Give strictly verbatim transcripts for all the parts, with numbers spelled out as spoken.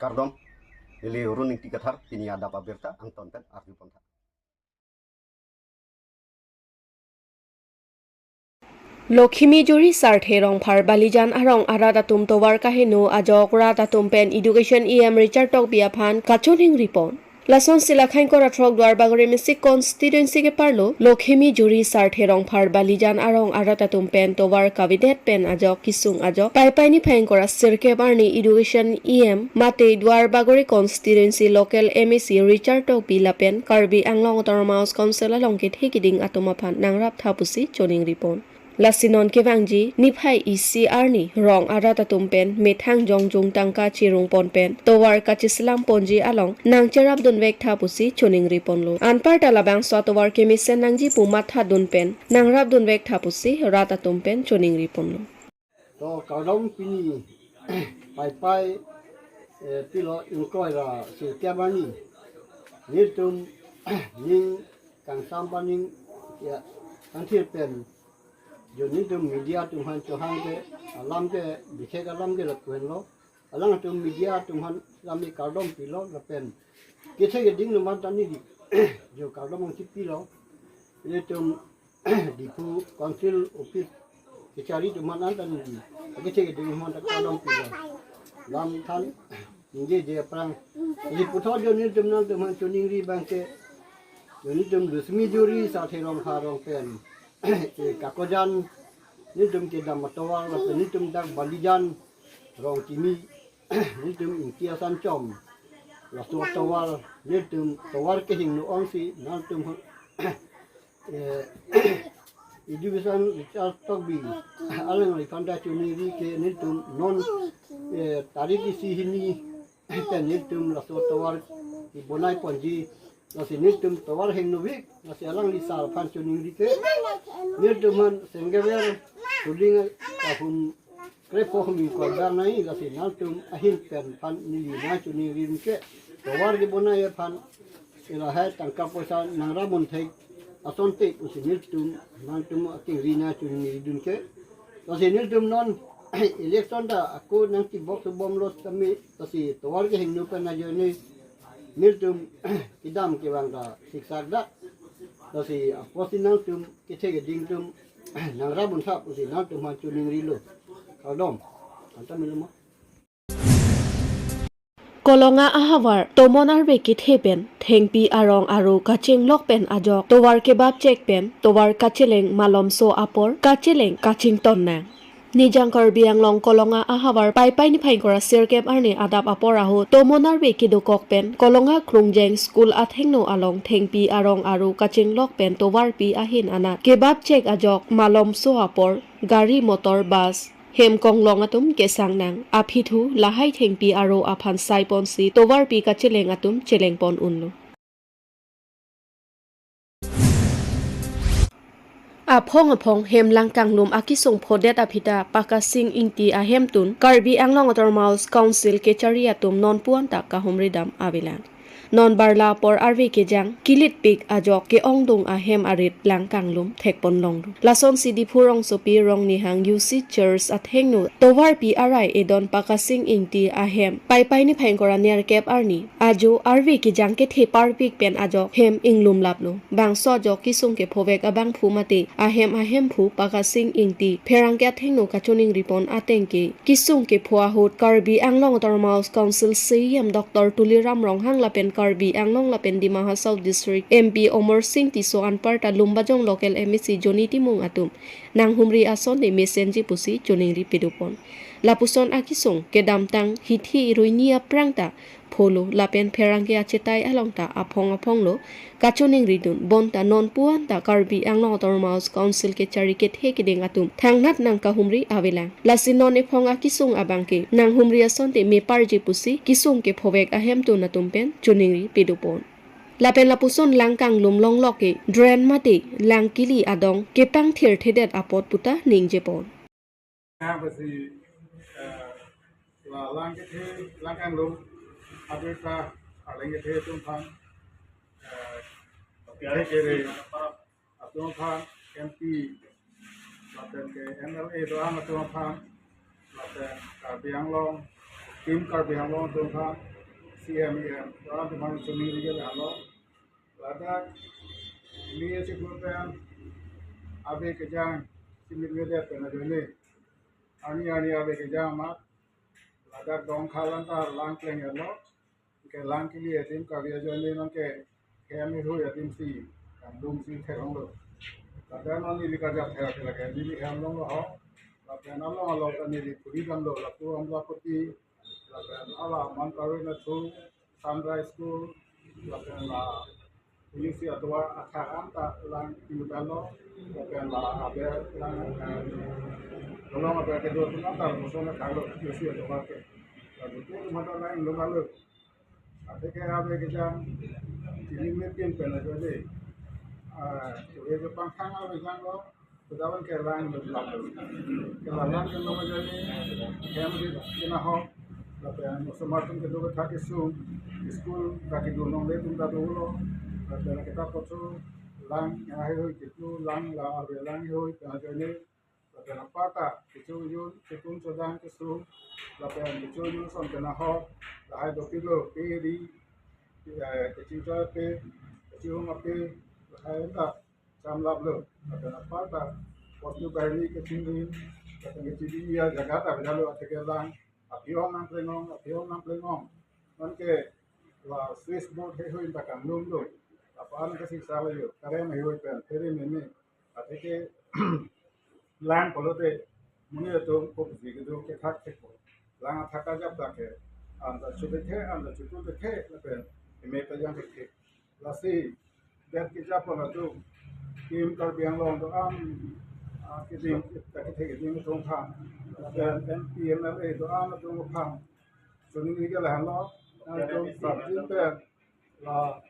Kardom, ili Arun Ingti Kathar, pini adap abirta angton pen arju pontha. Lokhimijuri Sarthe Rongphar Balijan arong arat atum tovar kaheno ajok rat atum pen Education E M Richard Tokbi aphan kachiningri pon. Lasonsi la khaingkor athrok Duarbagori Missing Constituency keparlo Lokhimijuri Sarthe Rongphar Balijan arong arat atum pen tovar kavedet pen ajok kesung ajok Paipai niphai ingkoi ra sirkep arni Education E M mate Duarbagori Constituency Local M A C Richard Tokbi lapen Karbi Anglong Autonomous Council along kethe keding atum aphan nangraptha pusi chiningri pon. Lasi non kevangji niphai isi arni rong arat atum pen methang jongjung tangka chirung pon pen tovar kacheselam ponji along nangcherapdun vektha pusi chiningri ponlo. Anparta labangso atovar kemesen nangji pu mathadun pen nangrapdun vektha pusi rat atum pen chiningri ponlo. To kardom, pini Paipai, eh, pilo ingkoi ra sirkep arni nelitum ning kangsam paning ya kangthir pen jo nelitum media atum aphan chohang ke alam ke bikhek alam ke lapu henlo. Alangtum media atum aphan lami kardom pilo lapen kethe keding atum aphan ta neli jo kardom nangchipilo. Nelitum Diphu Council Office kechari atum aphan ta neli kethe keding atum aphan ta kardom pilo. Lam than ningjeje aphrang. Ili puthot jo nelitum nangtum aphan chiningri abang ke jo nelitum Lokhimijuri Sarthe Rongphar arong pen, eh, Kakojan nelitum kedam atovar lapen nelitum dak Balijan Rongkimi nelitum Ingti Asanchom laso atovar nelitum tovar kehingno ongsi nangtum, eh, Education Richard Tokbi alangliphan ta chiningri ke nelitum non, eh, tarik isi hini pen nelitum laso tovar kebonai ponji, lasi nelitum tovar hingnovik, lasi alangli sar aphan chiningri ke nelitum aphan sengkever suling kahum krepho hum ingkoi bar nai, lasi nangtum ahin pen aphan neli nangchiningri ke tovar kebonai aphan lahai tangka poisa nangrapdun thek asonte pusi nelitum nangtum akingri nangchiningridun ke. Lasi nelitum non election ta ako nangchibok subomlo tame, lasi tovar kehingno pen ajoine nelitum kedam kevang ta siksak dak. Lasi apotsi nangtum kethe keding atum nangrapdun thap pusi nangtum aphan chiningrilo. Kardom. Anta milo ma. Kolonga ahavar tomon arve kethe pen thengpi arong aru kachinglok pen ajok tovar kebapchek pen tovar kacheleng malomso apor kacheleng kachington nang. Nijang Karbi Anglong Kolonga ahavar Paipai niphai ingkoi ra sirkep arni adap apor ahut tomon arve kedokok pen Kolonga Krungjeng School athengno along thengpi arong aru kachinglok pen tovarpi ahin anat kebapchek ajok malomso apor gari motor bus hem konglong atum kesang nang. Aphi thu lahai thengpi aro aphan sai ponsi tovarpi kacheleng atum cheleng pon unlo. Aphong aphong hem langkanglum akesung phodet aphi ta Pakasing Ingti ahemtun Karbi Anglong Autonomous Council kechari atum non puan ta kahumri dam avelang. Non barla apor arve kejang kilitpik ajok ke-ongdung ahem arit langkanglum thekpon longlo. Lasonsi Diphu rongsopi Rongnihang U C Church athengno tovarpi arai edon Pakasing Ingti ahem Paipai niphai ingkoi ra nerkep arni ajo arve kejang kethe parpik pen ajok hem inglum laplo. Bangso ajok kesung kephovek abangphu mate ahem ahemphu Pakasing Ingti pherangke athengno kachiningri pon ateng ke kesung kepho ahut Karbi Anglong Autonomous Council C E M Doctor Tuliram Ronghang lapen Karbi Anglong lapen Dima Hasao District M P Amarsing Tisso anparta Lumbajong Local M A C Johnny Timung atum nanghumri ason de mesenji pusi chiningri pidun pon. Lapuson akesung kedamtang hithi iroini aphrang ta pholo lapen pherangke achetai along ta aphong aphong lo kachiningridun bonta non puan ta Karbi Anglong Autonomous Council kechari kethe keding atum thangnat nangkahumri avelang. Lasi non ephong akesung abangke nanghumri asonte meparji pusi kesung kephovek ahemtun atum pen chiningri pidun pon. Lapen lapuson langkanglum longlok ke drain mate langkili adong kepangthirthedet apot puta ningjepon. Yang pasi, eh, la lang kethe, langkanglum, abirta, arleng kethe atum aphan, eh, kethe kere atum aphan, M P, lapen ke M L A doan atum aphan, lapen Karbi Anglong, Team Karbi Anglong atum aphan, C M, E M, doan atum aphan choningri ke lahelo. Ladak neli chiklo pen ave kejang chimit vedet pen ajoine arni arni ave kejang amat ladak Dongkhalang ta lang pleng elo. Ke lang kili adim kave ajoine non ke hem heihui adim si kangdung si theklonglo. Lapen non neli karjap thek ke lake neli hem longlo ho. Lapen along along ta neli puri damlo, lapu Amlapati, lapen hala Mount Karmel Nathong, Sunrise School, lapen la P U C atovar athak an ta lang pi damlo, lapen la aber lang, eh, dolong aber kedo atum an ta lapuson athaklo P U C atovar ke. Lalu ke mata lang longlo. Atheke ave kejang, chini meeting pen ajoine. Ah, to ye pangthang ave janglo, kedawan ke lang lap. Ke la lang ke lo ajoine, hem di kena ho, lapen osomar atum kedo kethak kesung, school ta kedun longle atum ta dolo, lapen kita kotso lang heihui ketu lang la ave lang heihui pen ajoine, lapen aparta kecho-un, ketum chodang kesung, lapen kecho-un ason kena ho, lahai dopiklo, pe ri, eh, kechingchoi pe, kechihum ape, lahai ta chamlaplo, lapen aparta bostu bahini kechingrin, lapen kechingri ya jaga ta bidalo atheke lang, aphi-ong nangplengong, aphi-ong nangplengong. Non ke la switchboard heihui ta kanglumlo. Lapu an ke sisa lo yo. Current heihui pen, phere meme. Atheke lang pulote monit atum kopusi kedo kethak thekpo. Lang athak ajap ta ke. Anta chothe, anta chothe the, lapen eme pejang the. Lasi det kejapon atum, Team Karbi Anglong doan, ah, keding, ta kethe keding atum aphan, lapen M P, M L A doan atum aphan choningri ke lahenlo, nangtum prapjin pen la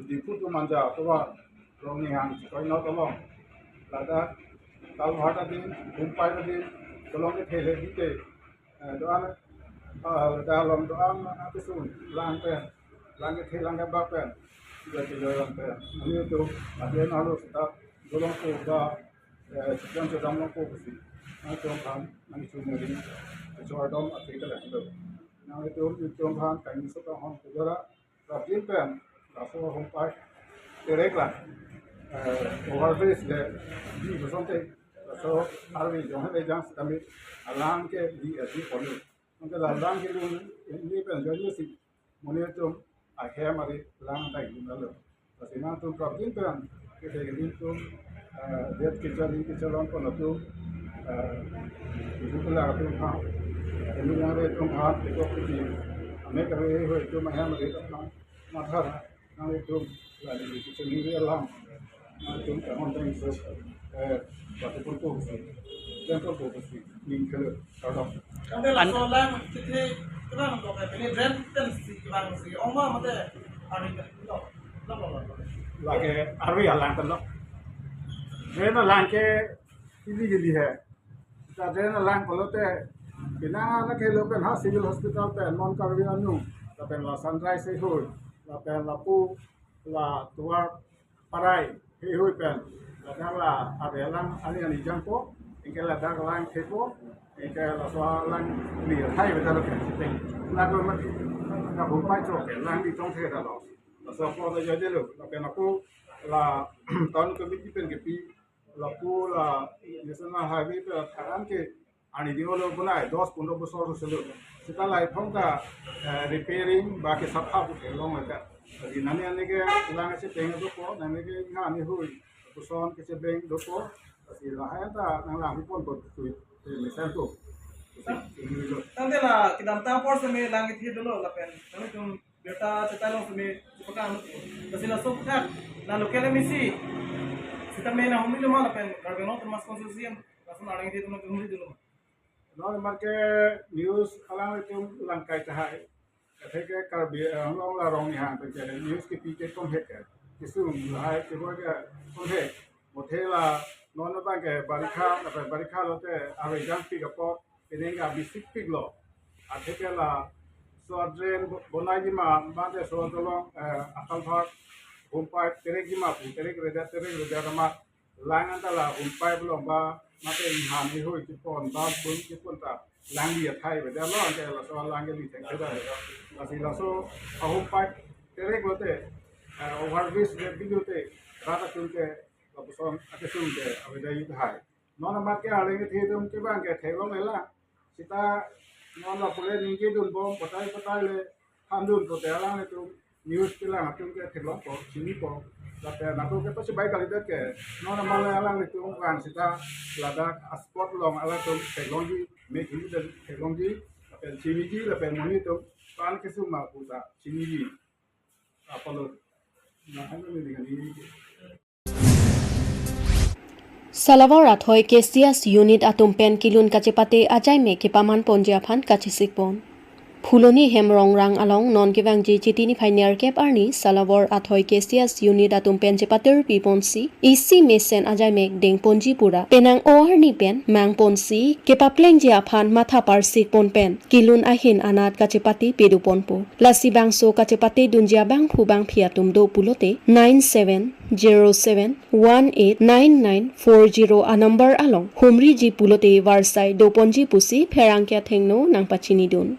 Diphu to Manja atovar Rongnihang Chikoi North along, ladak Talhat adim, Humpai adim, dolong kethe le dite, eh, doan, ah, ladak along doan apisun lang pen, lang kethe lang kebak pen, juga kejoi lang pen. Monit atum, aden alo seta dolong ko ba, eh, chikam sedam long ko pusi. Nangtum aphan nangchoningri, chor dom atheke lahelo. Nangtum, nangtum aphan kami sotong hon kejora, prapjin pen, laso Humpai terek la, eh, overbridge le, di kosonte, laso arve jong le jang sitame, alang ke di, eh, di ponu. Nangke la lang kelun, ini pen jong si, monit atum ahem ari lang dai lun alo. Lasi nangtum prapjin pen, kethe keding atum, eh, det kejor ni kejor longpon atum, eh, ibu kula atum ha, ibu yang re atum ha, itu kuti, ame kare heihui atum ahem ari atum ha, mathar, nangtum la di kecil ni alam, nangtum kanghon tang so, eh, batu pun ko si, dan ko ko si, ning kele, kadok. Ante la An- so lang, kiti, kena nang ko kene drain pen si kebang si, ong ma mate, ani ka, no, no, no, no. Lake arve alang pen lo. Drain alang ke ili ili he. Ta drain alang pulote, pinang anak helo pen ha Civil Hospital pen, Mount Karmel anung, lapen la Sunrise heihui, lapen lapu, la Tuar Parai heihui pen, ladak la ave lang ani ani jangpo, anke ladak lang thepo, anke laso lang ni thai beta lo pen siteng. Ladak lo mati, ladak Humpai chok ke, lang di tong the ta lo. Laso ko ta jajelo, lapen ako la town committee pen kepi, lapu la National Highway pen tharan ke ani ding olo bunai dos pondro bosor selo. Seta la iphong ta, eh, repairing ba kesapha pu kelong leka. Jadi nani ani ke lang si peng dopo, nani ke nga ani hui puson kechebeng dopo. Jadi lahai ta nang lang pon pon tu, eh, misal tu. Tangte la kedamtang apor seme lang ithi dolo lapen. Nangtum birta chetai long seme chepakang lo. Lasi laso aphuthak la local M A C sitame nanghumri lo ma lapen Karbi Anglong Autonomous Council C M lason arleng ithi atum nanghumri dolo ma? Non marke news alanglitum langkai tahai. Katheke Karbi Anglong la Rongnihang pen ke news kepi ke komhek ke. Kesung lahai keboi ke komhek. Mothe la non abang ke barikha, lapen barikha lote ave jangpik apot, penang ke abisik piklo. Atheke laso drain bo-, bonaiji ma, bangte so dolong, eh, akalphat, Humpai terekji ma pu, terek reja, terek reja kama, lang anta la Humpai belong ba, mate ingham heihui chepon, ba bung chepon ta, Langli athai beda lo, anke laso langli thengtheda. Lasi laso ahum pipe terek lote, eh, overbridge le bilote, rat atum ke lapuson akesung ke avedetji tahai. Non amat ke arleng kethe atum ke bang ke theklong ela. Seta non lapu le ningjedunbom, patai patai le thandun pote alanglitum news kelang atum ke theklongpo, chinipo. Lapen atum ke pasi bai kalidet ke, non amat le alanglitum vang seta ladak a-spot along alanglitum theklongji, me kimi dan theklongji, lapen chiniji, lapen monit atum pan kesung ma puta chiniji. Apalo, na hanu ni dengan ini. Salawar Athoi K C S unit atum pen kilun kachepate ajaimek kepaman ponji aphan kachisikpon. Phuloni hem Rongrang along non kevangji Chiti niphai nerkep arni Salawar Athoi K C S unit atum pen chepatir piponsi isi mesen ajaimek dengponji pura penang o arni pen mangponsi kepaplengji aphan matha parsikpon pen kilun ahin anat kachepate pedoponpo. Lasi bangso kachepate dunji abangphu bangphi atum do pulote nine seven zero seven one eight nine nine four zero a-number along humriji pulote varsai doponji pusi pherangke athengno nangpachinidun.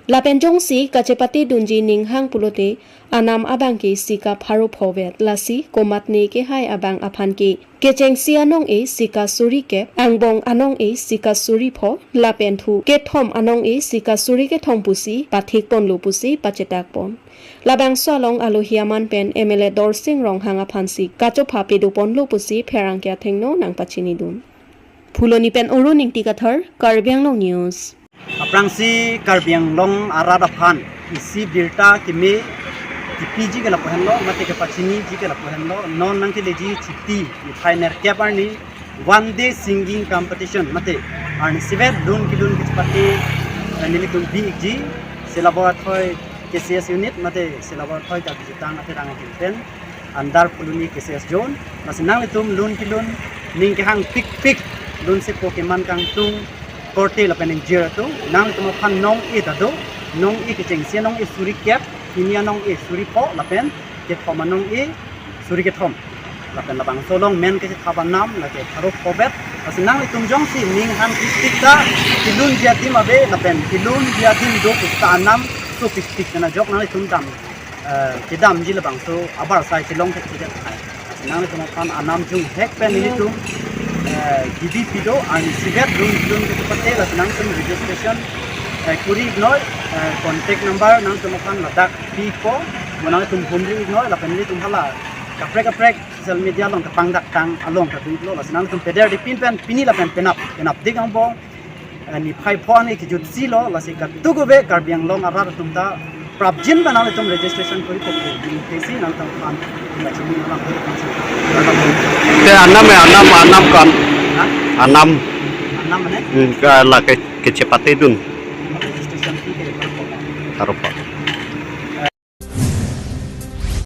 Lapen jongsi kachepate dunji ninghang pulote anam abang ke sika pharo pho vet, lasi komatne kehai abang aphan ke kechengsi anong-e sika suri kep, angbong anong-e sika suri pho, lapen thu kethom anong-e sika suri kethom pusi pathikponlo pusi pachetakpon. Labangso along alohi aman pen M L A Dorsing Ronghang aphansi kachopha pedoponlo pusi pherangke athengno nangpachinidun. Phuloni pen Arun Ingti Kathar, Karbi Anglong News. Aphrangsi Karbi Anglong arat aphan isi birta keme kipiji ke lapu henlo, mate kepachiniji ke lapu henlo, non nangkeleji Chiti niphai nerkep arni one day singing competition, mate arnisivet lun kilun kachepate, eh, nelitum bi-ikji, Salawar Athoi K C S unit, mate Salawar Athoi Karbi Jutang Athirang ahin pen under Phuloni K C S zone. Lasi nanglitum lun kilun ning kehang pikpik, lun sepo keman kangtung korte lapen ingjir atum, nanglitum aphan nong-e ta do, nong-e kechengsi anong-e suri kep, hini anong-e suri pho, lapen kethom anong-e suri kethom. Lapen labangso along men kechethap anam lake pharo pho vet. Lasi nanglitum jongsi ning han pikpik ta kilunji adim ave, lapen kilunji adim do puta anam so pikpik pen ajok nanglitum dam, eh, kedamji labangso avarsai chelong thekthedet tahai. Lasi nanglitum aphan anam junghek pen nelitum, eh, gibi pido, arnisivet lun kilun kachepate, lasi nangtum registration, eh, kuri-iknoi, eh, contact number nangtum aphan ladak pipo, mo nangtum humri-iknoi, lapen nelitum hala kaprek kaprek social media along kapangdaktang along katuitlo, lasi nangtum peder di pin pen pini lapen penap, penapdik angbong, eh, niphai pho arni kejutsi lo, lasi katukuve Karbi Anglong arat atum ta prapjin pen nanglitum registration kuri kok di tesi nangtum aphan, nangtum aphan. Te anam, eh, anam, anam kan? Ha? Anam. Anam mane? Hmm, ka la ke, kechepate dun. Registration fee ke berapa? Berapa?